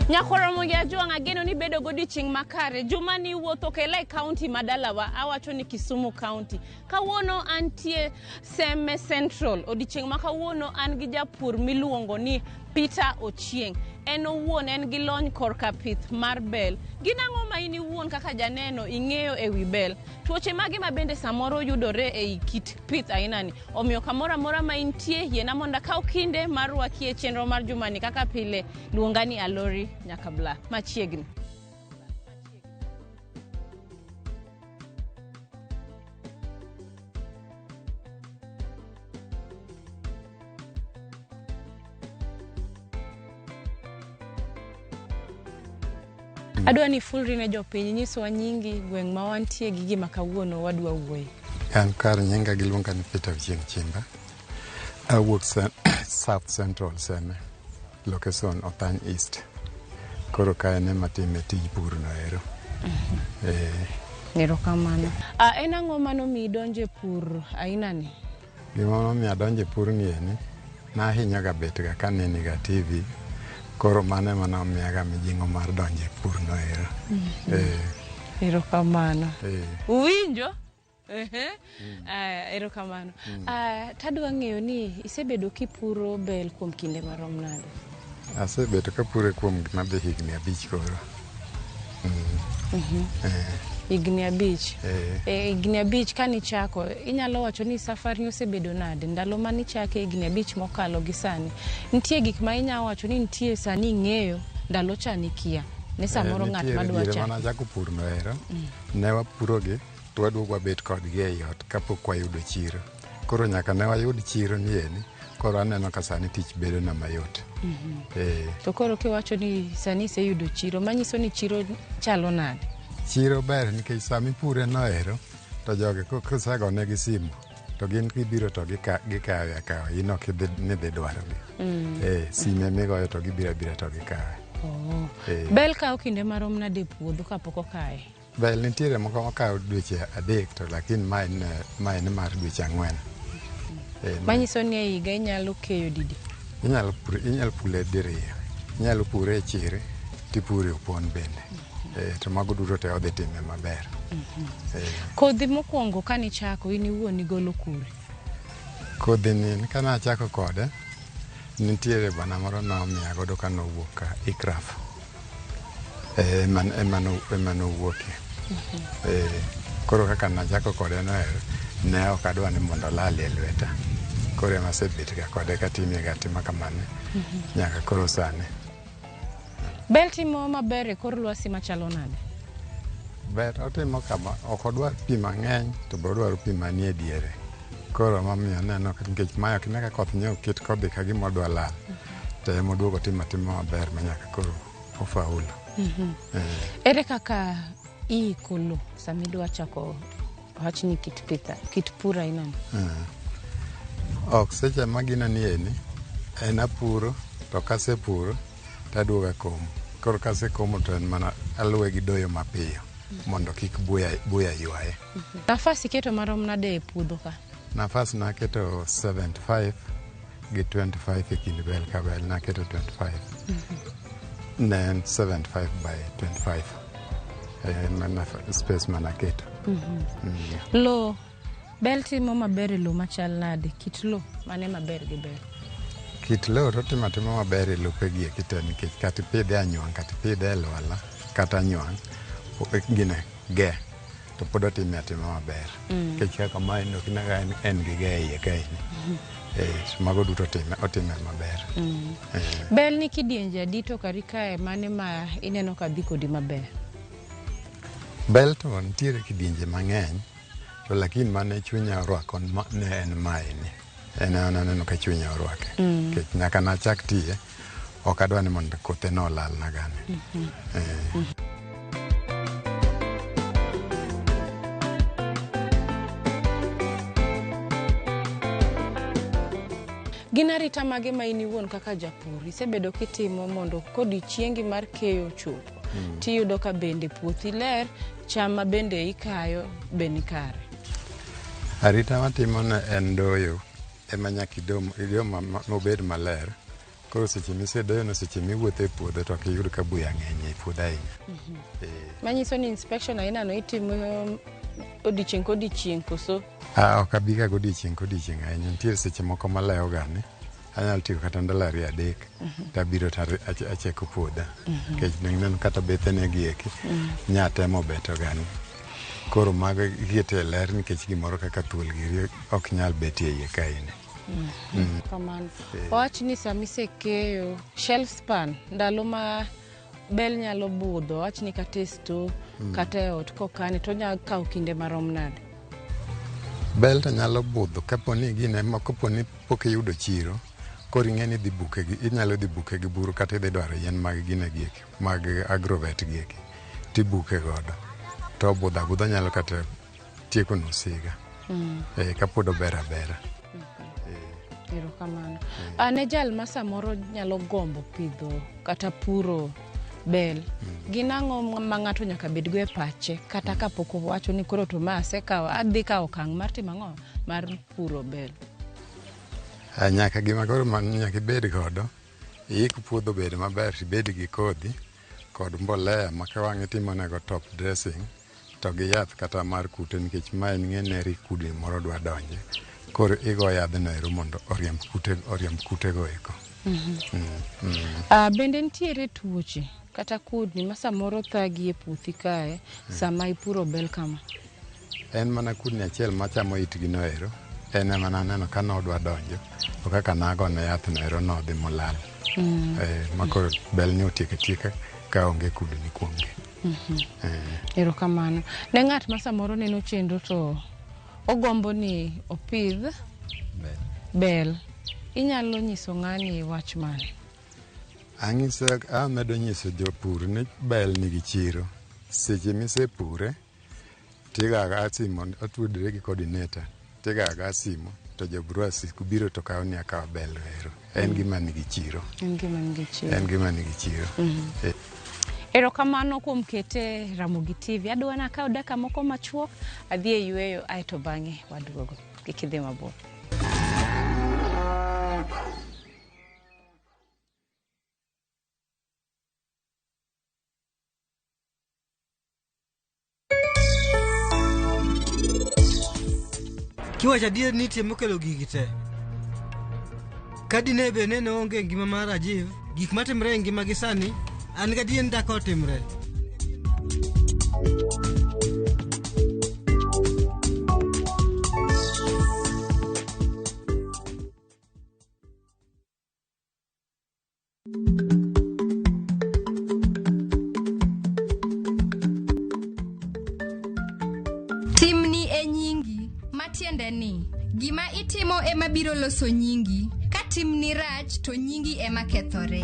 Nyakoromo gi Ajwang' ageno ni bedo godiochieng' makare. Juma ni wuotho kela e kaunti ma dalawa, awacho ni Kisumu County. Kawuono antie Seme Central. Odiochieng' ma kawuono an gi japur miluongo ni Peter Ochieng'. En owuon en gi lony korka pith mar bel. Gin ang'o ma in iwuon kaka janeno ing'eyo e wi bel? Tuoche mage ma bende samoro yudore ei kit pith ainani? Omiyo kamoro amora ma intie, yiena mondo akaw kinde mar rwaki e chenro mar jumani kaka pile. Luonga ni Alori Nyakabla. Machiegni. Adwa ni ifulri ne jopiny, inyiswa nyingi, gweng' ma wantie gi gima kawuono wadwa wuoye. An kar nyinga giluonga ni Peter Ochieng Chimba. Awuok South Central Seme, location Othany East. Koro ka en ema atime tij pur no ero. Erokamano. En ang'o mano mi idonjo e pur aina ni? Gima nomiyo adonjo e pur ni eni, nahinyo ga bet ga kanene ga TV, koro mano ema nomiya ga mijing'o mar donjo e pur no ero. Erokamano. Uwinjo? Erokamano. Tadwa ng'eyo ni isebedo kipuro bel kuom kinde marom nade? Asebedo kapure kuom gima dhi higni 5 koro. Higni 5. Higni 5 kanichako, inyalo wacho ni safari osebedo nade? Ndalo manichake higni 5 mokalo gi sani. Nitie gik ma inyalo wacho ni nitie sani ing'eyo, ndalo cha nikia. Ne samoro ng'at madwa Nitiere chako. Mana chako pur no ero, ne wapurogi to waduogo wabet kodgi ei ot kapok wayudo chiro. Koro nyaka ne wayud chiro ni eni, koro aneno ka sani tich bedo na mayot. To koro kiwacho ni sani iseyudo chiro, manyiso ni chiro chalo nade? Chiro ber nikech sama ipure no ero, to jogi kisegonegi simu, to gin gibiro to gikawe akawa, in ok idhi ni dhi dwarogi. Simu emigoyo to gibiro abira to gikawe. Bel kawo kinde marom nade e puodho kapok okaye? Bel nitiere moko makawo dweche 3 to lakini mae en mar dweche 4. Manyiso ni e higa inyalo keyo didi? Inyalo pure diriyo. Inyalo pure e chiri tipure opon bende. To mago duto te odhi time maber. Kodhi mokwongo kanichako in iwuon igolo kure? Kodhi ni kane achako kode, nitiere bwana moro nomiya godo kanowuok ka ICRAF. Ema nowuokie. Koro kaka nachako kode no ero, ne ok adwa ni mondo olal e lweta. Koro ema asebet ga kode katime ga atima kamano nyaka koro sani. Bel timo maber e kor lwasi machalo nade? Ber otimo kama, ok odwar pi mang'eny to be odwaro pi manie diere. Koro emomiyo aneno nikech mae ok ine ka koth nyo oket kodhi ka gima odwa lal. To ema oduogo timo atima maber ma nyaka koro ofaulu. Ere kaka iiko lo sama idwa chako wach ni kit pitha, kit pur aina ni? Ok seche ma gino ni eni, en apuro to kasepuro to aduogo akomo. Koro kasekomo to en mana aluwe gi doyo mapiyo mondo kik buya ywaye. Nafas iketo marom nade e puodho ka? Nafas naketo 75 gi 25 e kind bel ka bel, naketo 25. Ne en 75 by 25. Space manaketo. Lo, bel timo maber e lo machal nade? Kit lo mane maber gi bel? Kit lo to timo atima maber e lope gi eki te nikech kata ipidhe anywang', kata ipidhe e lwala, kata anywang', gine ge, to pod otime atima maber. Nikech kaka mae no, ok ine ka en gi ge e iye kaeni. Mago duto otime maber. Bel ni kidienje adi to kari kae mane ma ineno ka dhi kodi maber? Bel to nitiere kidienje mang'eny, to lakini mane chunya orwako ne en maeni. En an aneno ka chunya orwake. Nikech nyaka nachak tiye, ok adwa ni mondo kothe no olalna gane. Gin arita mage ma in iwuon kaka japur isebedo kitimo mondo kodiochiengi mar keyo ochopo, tiyudo ka bende puothi ler, cham ma bende ikayo be ni kare? Arita matimo ne en doyo, ema nyaka ido mobed maler. Koro seche misedoyo no, seche miwuotho e puodho to ok iyud ka buya ng'eny e puodho ahinya. Manyiso ni inspection aina no itimo odiochieng' kodiochieng' koso? Ah, ok abiga godiochieng' kodiochieng' ahinya. Nitie seche moko malewo ga ni anyalo tiyo kata ndalo ariyo adek tabiro to acheko puodha. Nikech ineno kata bethene gi eki nyatemo beto gani. Koro mago ikete e ler nikech gimoro kaka thuol giri ok nyal betie e iye kaeni. Kamano. Wawach ni sama isekeyo shelf span ndalo ma bel nyalo budho, wawach ni kata e store kata e ot kokane to onyalo kawo kinde marom nade? Bel to nyalo budho kapo ni gine ma kapo ni pok iyudo chiro, koro ing'e ni idhi buke gi inyalo dhi buke gi buru kata idhi dwaro yien mag gine gi eki mag agrovet gi eki tibuke godo to obudho abudha nyalo kata tieko nus higa. Kapod ober abera. Erokamano. Ne jal ma samoro nyalo gombo pidho kata puro bel, gin ang'o ma ng'ato nyaka bedgo e pache kata kapok owacho ni koro to ma asekawo adhi kawo okang' mar timo ang'o mar puro bel? Nyaka gima koro nyaka ibed godo, iik puodho obed maber tibed gi kodhi kod mbolea ma ka wang' itimonego top dressing to gi yath kata mar kute nikech ma en ng'e ni kudni moro dwa donje. Koro igo yadhno ero mondo oriemb kute oriemb kutego eko. Bende nitiere tuoche kata kudni ma samoro thagi e puothi kae sama ipuro bel kama? En mana kudni achiel machamo itgi no ero, en ema naneno ka nodwa donjo, to kaka nagone yath no ero nodhi molal. Ma koro bel ni otieko atieka ka onge kudni kuomgi. Erokamano. Ne ng'at ma samoro neno chenro to ogombo ni opidh Bel. bel, inyalo nyiso ng'ani wach mane? Ang'iso, amedo nyiso jopur ni bel nigi chiro. Seche misepure, tigaga simo, otudre gi coordinator, tigaga simo to jo brewers biro to kawo ni akawa bel ero. En gima nigi chiro. En gima nigi chiro. En gima nigi chiro. Erokamano kuom kete Ramogi TV. Adwa nakaw dakika moko machuok adhi e yueyo aeto bang'e waduogo. Kik idhi mabor. Kiwacho adier nitie mokelo gigi te. Ka dine bed ni ne onge ngima mar Rajiv, gik matimre e ngima gi sani, an gadier ni dak otimre. Timni e nyingi, matiende ni gima itimo ema biro loso nyingi. Ka timni rach to nyingi ema kethore.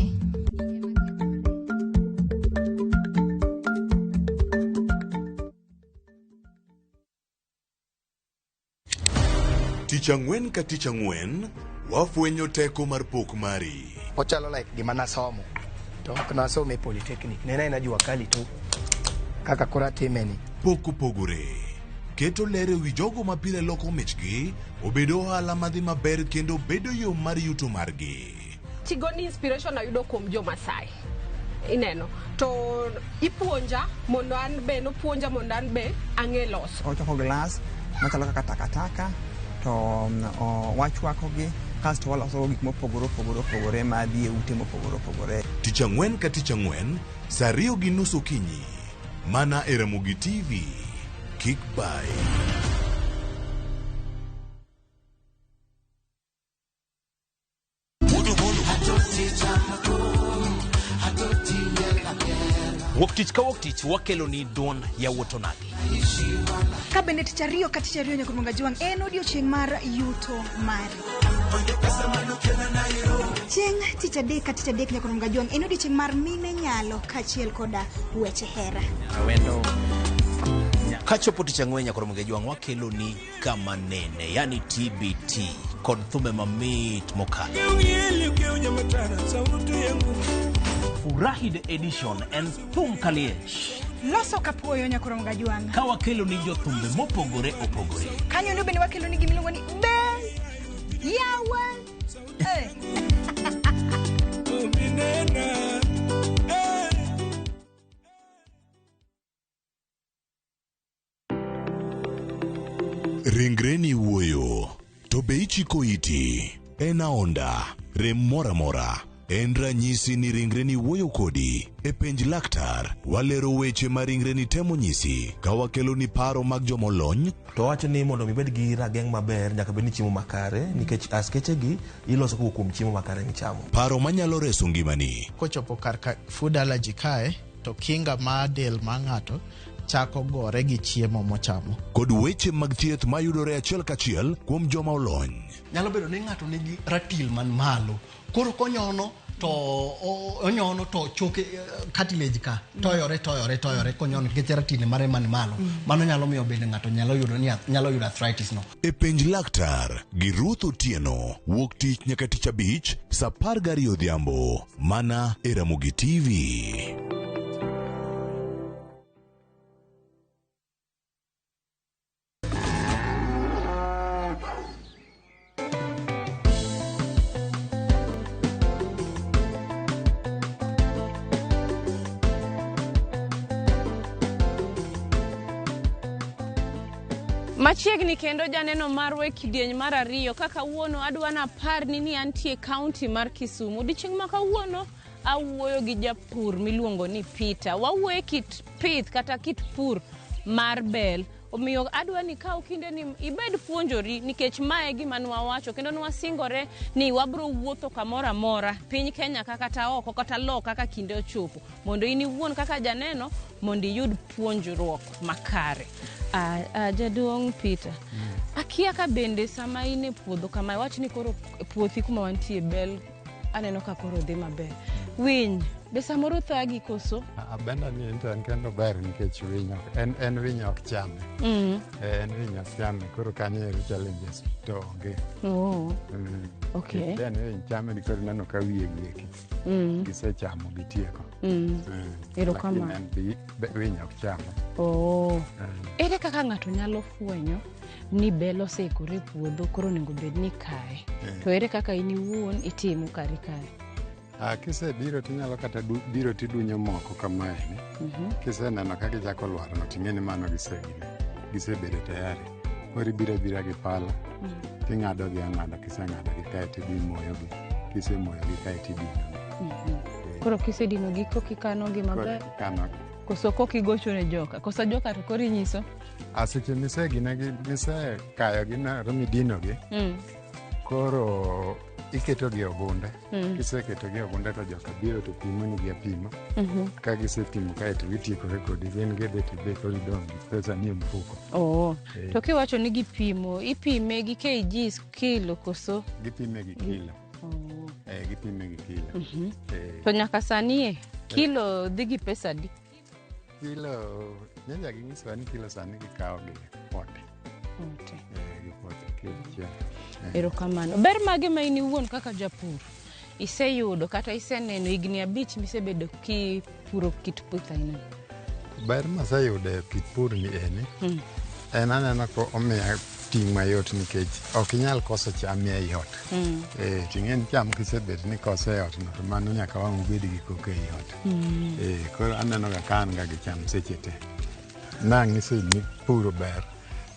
Tich ang'wen ka tich ang'wen, wafwenyo teko mar pok mari. Ochalo like gima nasomo to ok nasomo e polytechnic, ne en aena jua kali to kaka koro atime ni. Pok opogore. Keto ler e wi jogo ma pile loko michgi obedo ohala madhi maber kendo bedo yo mar yuto margi. Tigoni inspiration ayudo kuom jo Masai. Ineno. To ipuonja mondo an be nopuonja mondo an be ang'e loso. Ochoko glass machalo kaka takataka to wachwakogi kasto waloso gik mopogore opogore opogore madhi e ute mopogore opogore. Tich ang'wen ka tich ang'wen, saa 2:30 okinyi. Mana e Ramogi TV. Kik bai. Wuok tich ka wuok tich wakelo ni duond yawuot onagi. Ka bende tich ariyo ka tich ariyo nyaka Jwang' en odiochieng' mar yuto mari. Chieng' tich adek ka tich adek nyaka Jwang' en odiochieng' mar mine nyalo kaachiel koda weche hera. Kachopo tich ang'wen nyaka Jwang' wakelo ni kama nene, yani TBT kod thumbe mamit mokalo. Furahi the edition en thum kaliech. Loso kapuoyo nyaka Jwang'. Ka wakelo ni jothumbe mopogore opogore. Kanyo no bende wakelo ni gimiluongo ni be yawa. Ringreni wuoyo, to be ichiko iti? En aonda, rem moro amora. En ranyisi ni ringreni wuoyo kodi. E penj laktar, walero weche ma ringreni temo nyisi ka wakeloni paro mag jomolony. To wacho ni mondo mi ibed gi rageng' maber nyaka bed ni chiemo makare nikech askeche gi iloso kowuok kuom chiemo makare michamo. Paro manyalo reso ngimani. Kochopo kar ka food allergy kae to kinga mar del mar ng'ato chako gore gi chiemo mochamo. Kod weche mag thieth mayudore achiel kachiel kuom joma olony. Nyalo bedo ni ng'ato nigi ratil man malo. Koro konyono to onyono to choke cartilage ka toyore toyore toyore konyono nikech ratil mare man malo. Mano nyalo miyo bende ng'ato nyalo yudo ni nyalo yudo arthritis no. E penj laktar gi Ruth Otieno wuok tich nyaka tich abich saa 12 odhiambo mana e Ramogi TV. Machiegni kendo janeno marwa e kidieny mar ariyo kaka wuono adwa naparni ni antie kaunti mar Kisumu. Odiochieng' ma kawuono awuoyo gi japur miluongo ni Peter. Wawuoyo e kit pith kata kit pur mar bel. Omiyo adwa ni kaw kinde ni ibed puonjori nikech mae e gima nwawacho kendo nwasingore ni wabro wuotho kamoro amora piny Kenya ka kata oko kata loka ka kinde ochopo mondo in iwuon kaka janeno mondo iyud puonjruok makare. Jaduong' Peter, akia ka bende sama in e puodho kama iwach ni koro puothi kuma wantie bel aneno ka koro dhi maber. Winy be samoro thagi koso? Abenda ni en to en kendo ber nikech winy ok en winy ok chame. En winy ok chame koro kanyo ero challenges to onge. Okay. Then winy chame ni koro ineno ka wiye gi eki. Gisechamo gitieko. Erokamano. Lakini en winy ok chame. Ere kaka ng'ato nyalo fwenyo ni bel oseikore e puodho koro onego bed ni ikaye? To ere kaka in iwuon itimo kari kae? Kisebiro tinyalo kata biro tidunyo moko kamaeni. Kiseneno ka gichako lwarno ting'e ni mano gisebedo tayari. Koro ibiro abira gi pala ting'adogi ang'ada, kiseng'adogi kaeto idhi imoyogi, kisemoyogi kaeto idinogi. Koro kisedinogi kokikanogi maber? Koso kokigocho ne joka? Koso joka to koro inyiso? Seche misekayogi midinogi, koro iketogi e ogunde. Kiseketogi e ogunde to joka biro to pimonigi apima. Ka gisepimo kaeto gitiekore kodi, gin gidhi tidhi koro idong' gi pesa ni e mfuko. To kiwacho ni gipimo, ipime gi kgs kilo koso? Gipime gi kilo. Gipime gi kilo. To nyaka sani e, kilo dhi gi pesa adi? Kilo, nyocha ginyisowa ni kilo sani gikawo gi 40. Gi 40 kilo achiel. Erokamano. Ber mage ma in iwuon kaka japur iseyudo kata iseneno higni 5 misebedo kipuro kit pith aina ni? Ber maseyudo e kit pur ni eni, en aneno ko omiya ting' mayot nikech ok inyal koso cham ei ot. Ting'e ni cham kisebet ni kose e ot no to mano nyaka wang' ubed gi koko ei ot. Koro aneno ga ka an ga gi cham seche te. Nang'ise ni puro ber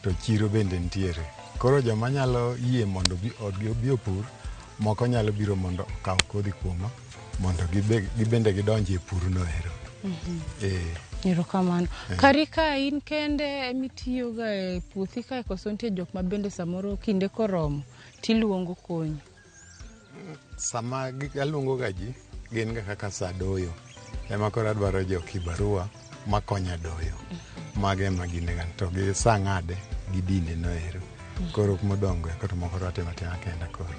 to chiro bende nitiere. Koro joma nyalo yie mondo obi opur, moko nyalo biro mondo okaw kodhi kuoma mondo gibende gidonji e pur no ero. Erokamano. Kari ka in kende emitiyoga e puothi kae koso nitie jok ma bende samoro kinde koromo tiluongo konyi? Sama aluongo ga ji, gin ga kaka sa doyo. Ema koro adwaro jo kibarua makonya doyo. Mago ema gin ga to gi sa ng'ade gi dine no ero. Koro modongo koro moko watimo atima kenda koro.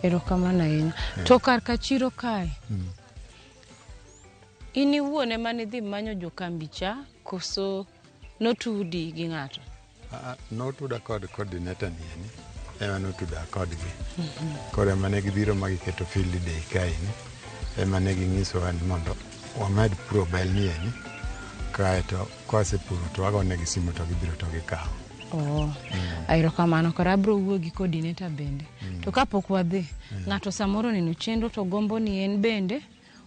Erokamano ahinya. To kar ka chiro kae, in iwuon ema nidhi manyo jokambi cha koso notudi gi ng'ato? Notuda kod coordinator ni eni, ema notuda kodgi. Koro ema ne gibiro ma giketo field day kaeni, ema ne ging'isowa ni mondo wamed puro bel ni eni, kaeto kwasepuro to wagonegi simu to gibiro to gikawo. Erokamano. Koro abro wuoyo gi coordinator bende. To kapok wadhi, ng'ato samoro oneno chenro to gombo ni en bende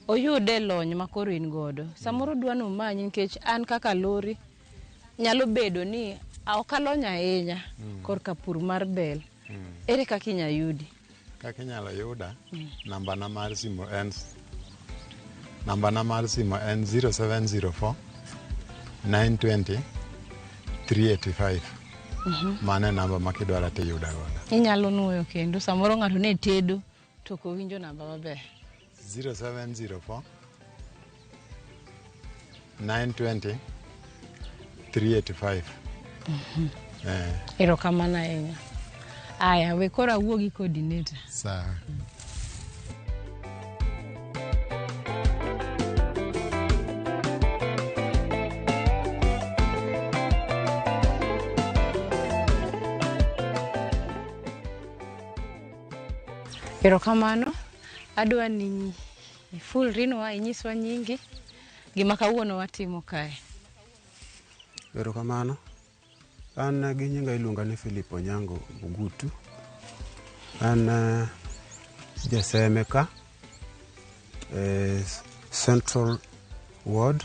oyude lony ma koro in godo. Samoro dwa ni omanyi nikech an kaka lori nyalo bedo ni Ok alony ahinya korka pur mar bel. Ere kaka inya yudi? Kaka inyalo yuda, nambana mar simu en nambana mar simu en 0704 920 385. Mano e namba ma kidwara tiyuda godo. Inyalo nuoyo kendo samoro ng'ato ne tedo to ok owinjo namba maber. 0704 920 385. Eh, Erokamano ahinya. Aya, we koro awuo gi coordinator. Sawa. Erokamano. Adwa ni ifulrinwa inyiswa nyingi gima kawuono watimo kae. Erokamano. An gi nyinga iluonga ni Philip Onyango Ogutu. An jaseme ka e Central Ward,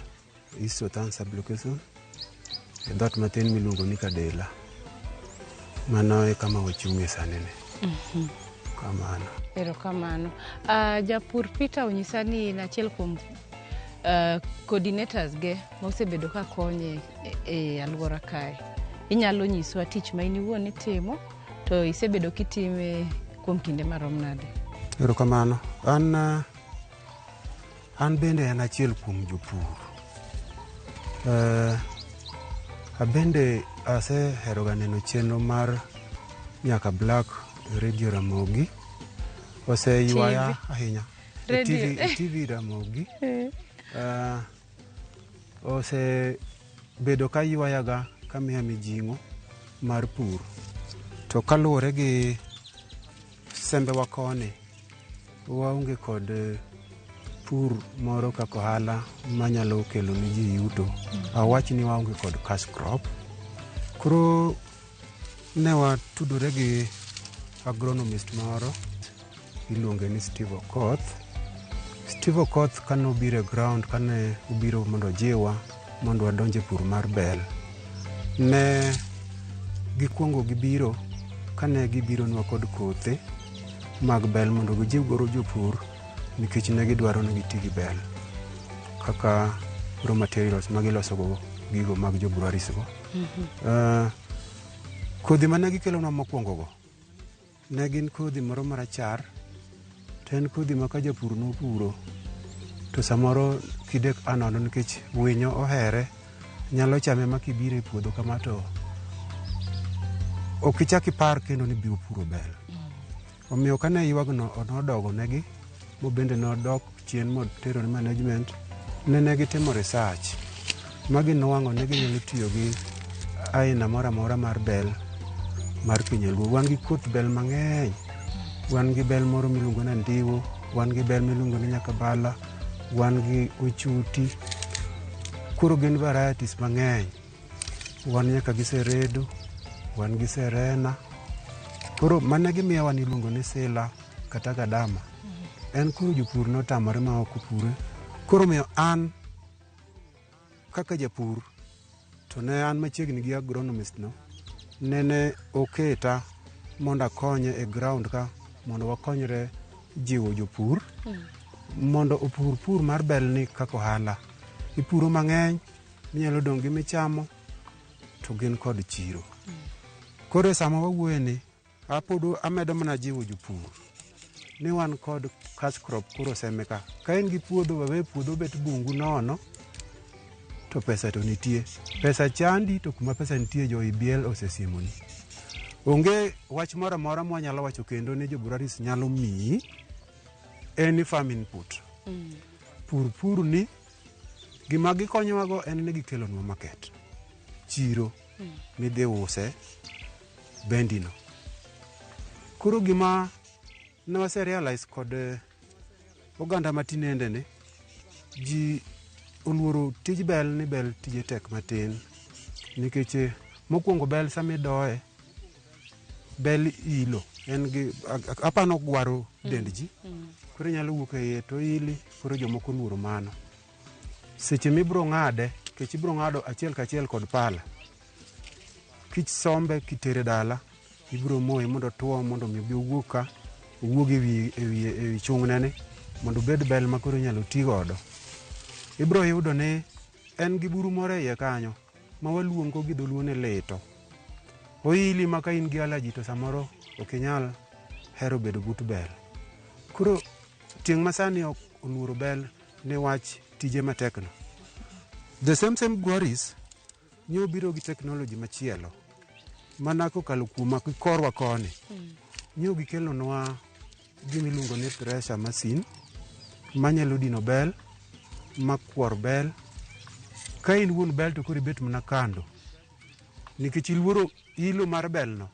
East Othang Sub-Location, e dhoot matin miluongo ni Kadela. Mano e kama wachung'e sani ni. Kamano. Erokamano. Japur Peter onyisa ni in achiel kuom coordinators ge mosebedo ka konye e alwora kae. Inyalo nyiswa tich ma in iwuon itimo to isebedo kitime kuom kinde marom nade? Erokamano. An, an bende an achiel kuom jopur. Abende aseheroga neno chenro mar Nyaka Black Radio Ramogi. Oseywaya TV. ahinya. E Radio. TV, e TV Ramogi. Osebedo ka ywayaga kamiya mijing'o mar pur. To kaluwore gi sembewa koni, waonge kod pur moro kaka ohala manyalo kelo ne ji yuto. Awach ni waonge kod cash crop. Koro ne watudore gi agronomist moro iluonge ni Steve Okoth. Steve Okoth kane obiro e ground, kane obiro mondo ojiwa mondo wadonj e pur mar bel, ne gikwongo gibiro kane gibironwa kod kothe mag bel mondo gijiw godo jopur nikech ne gidwaro ni giti gi bel kaka raw materials ma gilosogo gigo mag jo breweries go. Kodhi mane gikelonwa mokwongo go ne gin kodhi moro marachar to en kodhi ma ka japur nopuro to samoro kidek anono nikech winyo ohere nyalo chame ma kibiro e puodho kama to ok ichak ipar kendo ni biro puro bel. Omiyo kane ywagno nodogo negi mobende nodok chien motero ne management nene gitimo research ma ginwang'o ni ginyalo tiyo gi aina moro amora mar bel mar pinyaluo. Wan gi koth bel mang'eny. Wan gi bel moro miluongo ni andiwo, wan gi bel miluongo ni nyakabala, wan gi ochuti. Koro gin varieties mang'eny. Wan nyaka gi seredo, wan gi serena. Koro mane gimiyowa ni iluongo ni sila kata gadama. En koro jopur notamore ma ok opure. Koro omiyo an kaka japur to ne an machiegni gi agronomist no, nene oketa mondo akonye e ground ka mondo wakonyre jiwo jopur mondo opur pur mar bel ni kaka ohala. Ipuro mang'eny minyalo dong' gi michamo to gin kod chiro. Koro e sama wawuoye ni, apod amedo mana jiwo jopur ni wan kod cash crop koro seme ka. Ka in gi puodho wawe puodho bet bungu nono to pesa to nitie. Pesa chandi to kuma pesa nitie jo EBL osesiemoni. Onge wach moro amora mwanyalo wacho kendo ni jo breweries nyalo miyi any farm input. Pur pur ni gima gikonyowago en ni gikelonwa market. Chiro midhi use bendino. Koro gima ne wase realize kod oganda matinende ni ji oluoro tij bel ni bel tije tek matin nikech mokwongo bel sama idoye bel ilo en gi apano gwaro dend ji koro inyalo wuok e iye to ili koro jomoko oluoro mano seche mibro ng'ade nikech ibro ng'ado achiel kachiel kod pala Kisombe kitere dala, ibiro moye mondo otuo mondo mi obi owuog ka, owuog ewi ewi ewi chung'ne ni mondo obed bel ma koro inyalo ti godo. Ibiro yudo ni en gi buru moro e iye kanyo ma waluongo gi dholuo ni lito. Oili ma ka in gi allergy to samoro ok inyal hero bedo but bel. Koro tieng' masani ok oluoro bel ni wach tije matek no. The same same breweries nyo biro gi technology machielo mana kokalo kuoma gi korwa koni. Nyo gikelonwa gima iluongo ni thresher machine manyalo dino bel, makwor bel. Ka in wuon bel to koro ibet mana kando nikech iluoro ilo mar bel no.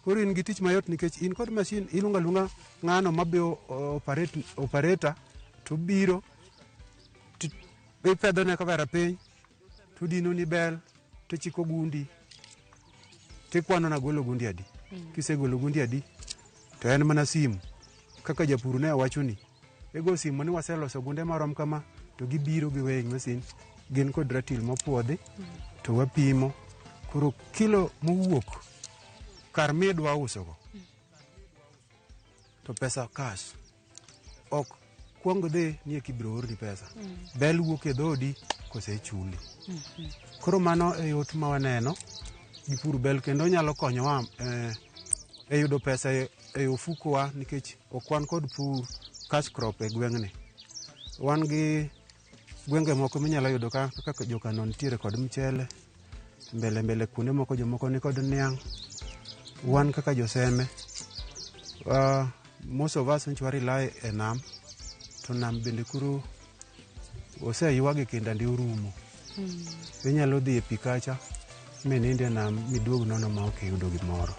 Koro in gi tich mayot nikech in kod machine iluongo aluonga ng'ano mabe operate, operator to biro ipedhone kavera piny to dinoni bel tochiko gundi tikwano nagolo gundi adi. Kisegolo gundi adi to en mana simu kaka japur ne wachoni igo simu ni waseloso gunde marom kama to gibiro gi weighing machine gin kod ratil mopuodhi to wapimo koro kilo mowuok kar midwa usogo to pesa cash ok kuong dhi ni eka ibiro orni pesa. Bel wuok e dhodi kosechuli. Koro mano e yot ma waneno gi pur bel kendo nyalo konyowa e yudo pesa e ofukowa nikech ok wan kod pur cash crop e gweng'ni. Wan gi gwenge moko minyalo yudo ka kaka jokano nitiere kod mchele, mbele mbele kuonde moko jomoko ni kod niang'. Wan kaka joseme, most of us nyocha wa rely e nam, to nam bende koro oseywag e kinda ndi orumo. Inyalo dhi e pi kacha minind e nam miduog nono ma ok iyudo gimoro.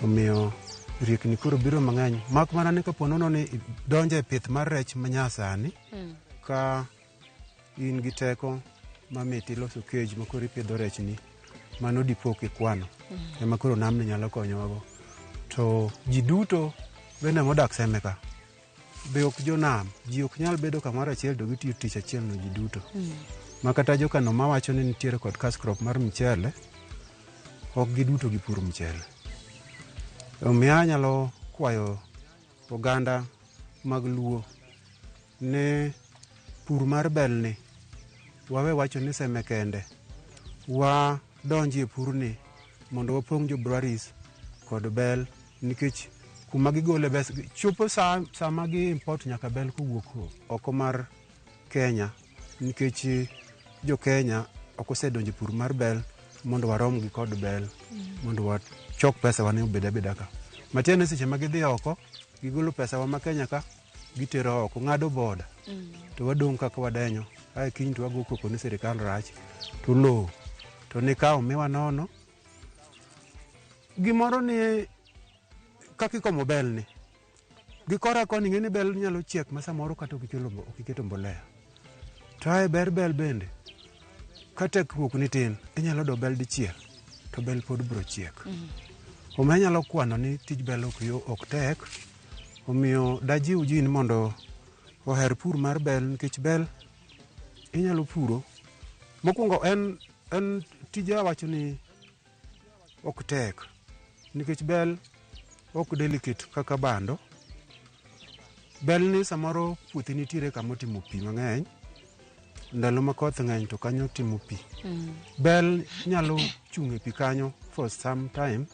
Omiyo riekni koro biro mang'eny mak mana ni kapo nono ni idonjo e pith mar rech manyasani ka in gi teko mamit iloso cage ma koro ipidho rechni mano dipo kikwano ema koro namni nyalo konyowago. To ji duto bende modak Seme ka be ok jonam, ji ok nyal bedo kamoro achiel to gitiyo tich achiel no ji duto. Ma kata jokano mawacho ni nitiere kod cash crop mar mchele, ok giduto gipuro mchele. Omiyo anyalo kwayo oganda mag luo ni pur mar bel ni wawe wacho ni Seme kende, wadonji e purni mondo wapong' jo breweries kod bel nikech kuma gigole bes chopo sama gi import nyaka bel kowuok oko mar Kenya nikech jo Kenya ok osedonjo e pur mar bel mondo warom gi kod bel mondo wachok pesa wa ni obed abeda ka. Matiende ni seche ma gidhi oko, gigolo pesa wa ma Kenya ka, gitero oko, ng'ado boda to wadong' kaka wadenyo. Ae kiny to wago koko ni sirikal rach to lowo to nikawo miwa nono. Gimoro ni kaka ikomo bel ni gi kora koni ing'e ni bel nyalo chiek ma samoro kata ok iketo mbolea. To ae ber bel bende ka tekruok ni tin inyalo do bel dichiel to bel pod biro chiek. Omiyo anyalo kwano ni tij bel ok tek. Omiyo dajiw ji ni mondo oher pur mar bel nikech bel inyalo puro. Mokwongo en tije awacho ni ok tek nikech bel ok delicate kaka bando. Bel ni samoro puothi nitiere kama otimo pi mang'eny, ndalo ma koth ng'eny to kanyo timo pi. Bel nyalo chung' e pi kanyo for some time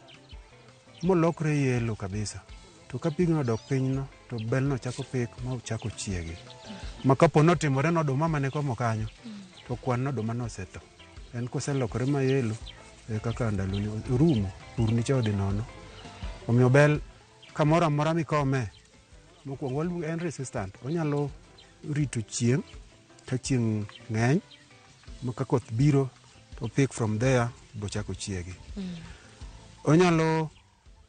molokre yellow kabisa. To ka pigno odok piny no, to bel no chako pik ma chako chiegi. Ma kapo notimore ni oduma mane komo kanyo, to kwan ni oduma no osetho. En koselokore ma yellow, e kaka ndalo ni orumo, pur ni cha odhi nono. Omiyo bel kamoro amora mikome, mokwongo waluongo en resistant. Onyalo rito chieng' ka chieng' ng'eny, ma ka koth biro to pick from there bochako chiegi. Onyalo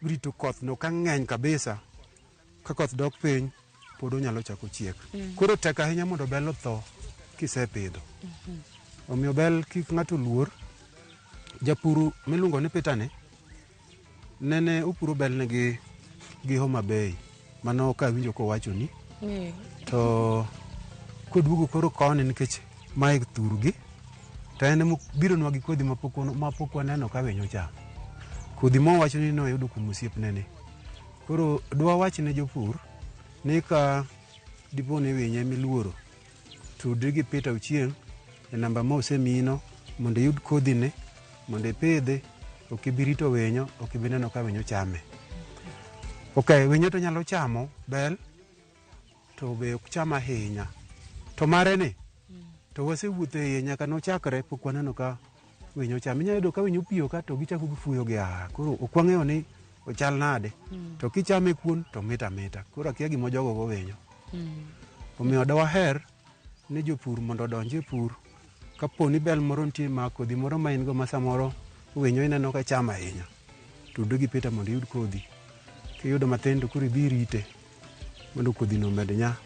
rito koth no ka ng'eny kabisa, ka koth dok piny, pod onyalo chako chiek. Koro tek ahinya mondo bel otho kisepidho. Omiyo bel kik ng'ato luor. Japur miluongo ni Peter ni, nene opuro bel ne gi Homa Bay. Mano kawinjo kowacho ni. To koduogo koro koni nikech mae thurgi, to To en emobironwa gi kodhi mapok waneno ka winyo chamo. Kodhi mowacho ni noyudo kuom osiepne ni. Koro dwawach ne jopur ni ka dipo ni winyo emiluoro, tudri gi Peter Ochieng' e namba ma osemiyino mondo iyud kodhine mondo ipidhi, ok ibi rito winyo, ok ibi neno ka winyo chame. Ok, winyo to nyalo chamo bel to be ok cham ahinya. To mare ni to wasewuotho e iye nyaka nochakre pok waneno ka winyo chame. Inyalo yudo ka winyo piyo ka to gichako gifuyo gi aa. Koro ok wang'eyo ni ochal nade. To kichame kuon to mit amita. Koro akia gima ojogo go winyo. Omiyo dawaher ni jopur mondo odonj e pur. Kapo ni bel moro nitie ma kodhi moro ma in go ma samoro winyo ineno ka chamo ahinya, tudri gi Peter mondo iyud kodhi. Kiyudo mathin to koro idhi irite mondo kodhino omed nya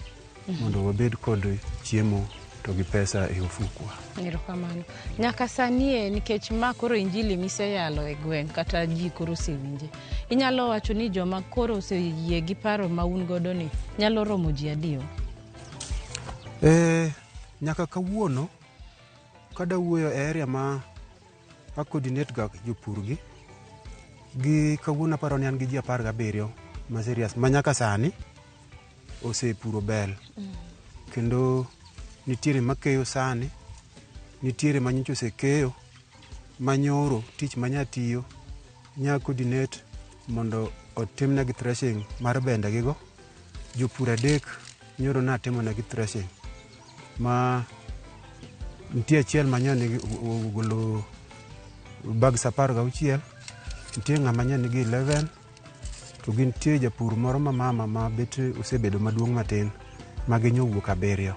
mondo wabed kod chiemo to gi pesa e ofukwa. Erokamano. Nyaka sani e nikech ma koro injili miseyalo e gweng' kata ji koro osewinje. Inyalo wacho ni joma koro oseyie gi paro ma un godo ni nyalo romo ji adiwa? Nyaka kawuono kada wuoyo e area ma a coordinate ga jopur gi kawuono aparo ni an gi ji 17 ma serious ma nyaka sani osepuro bel. Kendo nitiere makeyo sani, nitiere ma nyocha osekeyo, manyoro tich manya tiyo, nya coordinate mondo otimnegi threshing mar bende gigo. Jopur 3 nyoro natimonegi threshing ma nitie achiel ma nyo nigi ogolo bags 16, nitie ng'ama nyo nigi 11, to gintie japur moro ma mama ma bet osebedo maduong' matin ma ginyo wuok 7.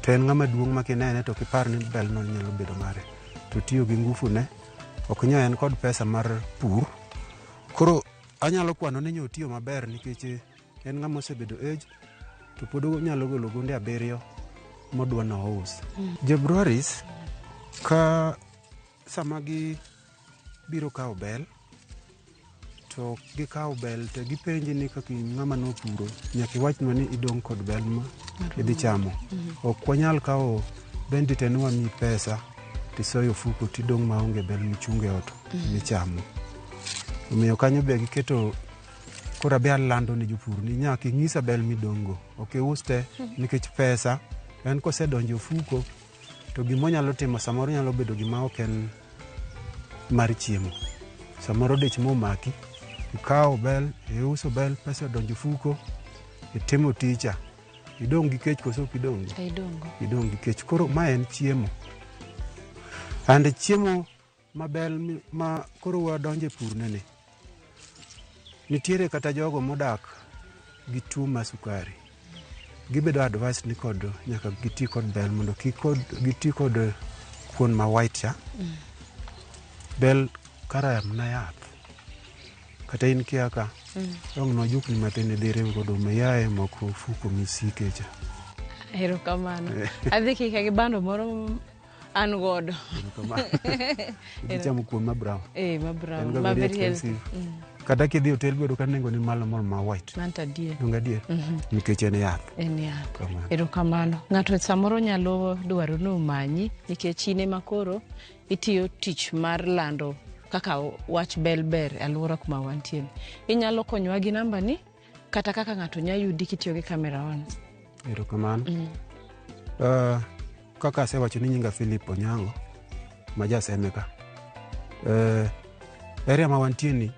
To en ng'ama duong' ma kinene to kipar ni bel no nyalo bedo mare. To tiyo gi ngufu ne, ok nyo en kod pesa mar pur. Koro anyalo kwano ni nyo otiyo maber nikech en ng'ama osebedo age to pod onyalo golo gunde 7 modwa nous. Jo breweries ka sama gi biro kawo bel to gikawo bel to gipenji ni kaka ng'ama nopuro nyaka iwachnwa ni idong' kod bel ma idhi chamo. Ok wanyal kawo bendi te ni wamiyi pesa tisoyo ofuko tidong' maonge bel michungo e ot michamo. Omiyo kanyo be giketo koro abe alando ne jopur ni nyaka ing'isa bel midong' go. Ok ius te nikech pesa en kosedonjo e ofuko to gimonyalo timo samoro nyalo bedo gima ok en mar chiemo. Samoro dich momaki, ikawo bel, iuso bel, pesa odonjo ofuko, itimo ticha. Idong' gi kech koso ok idong'? Idong'. Idong' gi kech. Koro ma en chiemo. And chiemo mabel ma koro wadonjo e pur nene. Nitiere kata jogo modak gi tuo mar sukari. Gibedo advised ni kod nyaka giti kod bel mondo kik giti kod kuon ma white cha. Bel kara mana yath. Kata in kia ka, dong' nojukni matin idhi iriw godo mayaye moko ofuko misike cha. Erokamano. Adhi kike gi bando moro an godo. Idhi chamo kuon ma brown. Ma brown, En ga ma very very healthy. expensive. Kata kidhi e hotel bedo ka nengo ni malo molo ma white. Manto adier. Donge adier? Nikech en yath. En yath. Kamano. Erokamano. Ng'ato samoro nyalo dwaro ni omanyi nikech in ema koro itiyo tich mar lando kaka wach bel ber e alwora kuma wantie. Inyalo konyowa gi namba ni kata kaka ng'ato nyalo yudi kitiyo gi camera on. Erokamano. Kaka asewacho ni nyinga Philip Onyango ma ja Seme ka. Area ma wantie ni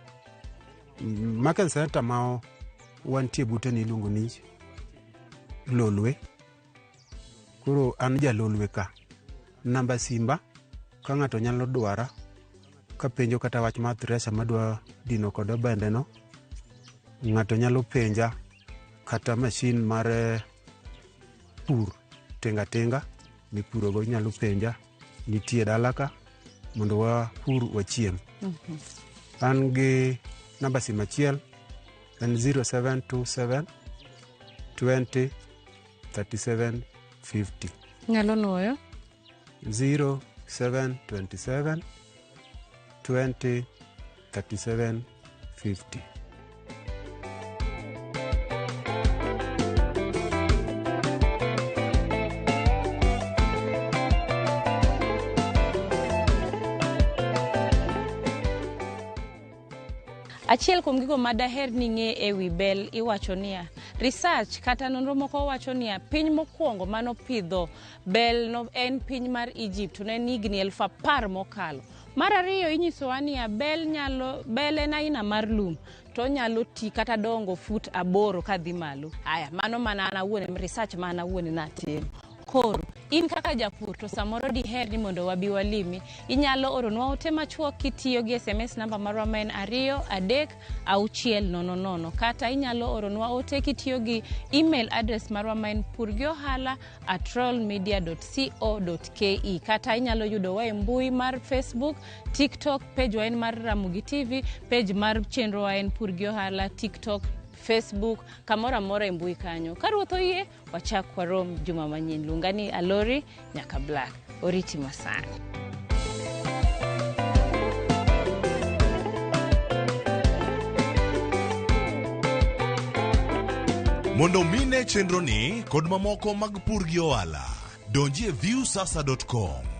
market center ma wantie bute ni iluongo ni Lolwe. Koro an ja Lolwe ka. Namba simba ka ng'ato nyalo dwara kapenjo kata wach mar thresher madwa dino kod bende no, ng'ato nyalo penja kata machine mar pur tinga tinga mipurogo inyalo penja nitie dala ka mondo wapur wachiem. An gi namba sim achiel en 0727 20 37 50. Nyalo nuoyo? 0727 20 37 50. Achiel kuom gigo ma daher ni ng'e e wi bel iwacho niya, research kata nonro moko wacho niya, piny mokwongo manopidho bel no en piny mar Egypt to ne en higni 10,000 mokalo. Mar ariyo inyisowa niya, bel nyalo bel en aina mar lum to onyalo ti kata dongo fut 8 kadhi malo. Aya, mano mana an awuon research ma an awuon natimo. Koro, in kaka japur to samoro diher ni mondo wabi walimi, inyalo oronwa ote machuok kitiyo gi SMS namba marwa ma en 2 3 6 0 0 kata inyalo oronwa ote kitiyo gi email address marwa ma en purgiohala@royalmedia.co.ke kata inyalo yudowa e mbui mar Facebook, TikTok, page wa en mar Ramogi TV, page mar chenrowa en Pur gi Ohala, TikTok, Facebook, kamoro amora e mbui kanyo. Ka Ruoth oyie, wachak warom juma manyien. Luonga ni Alori nyaka Black. Oriti masani. Mondo mine chenroni kod mamoko mag pur gi ohala, donji e viusasa.com.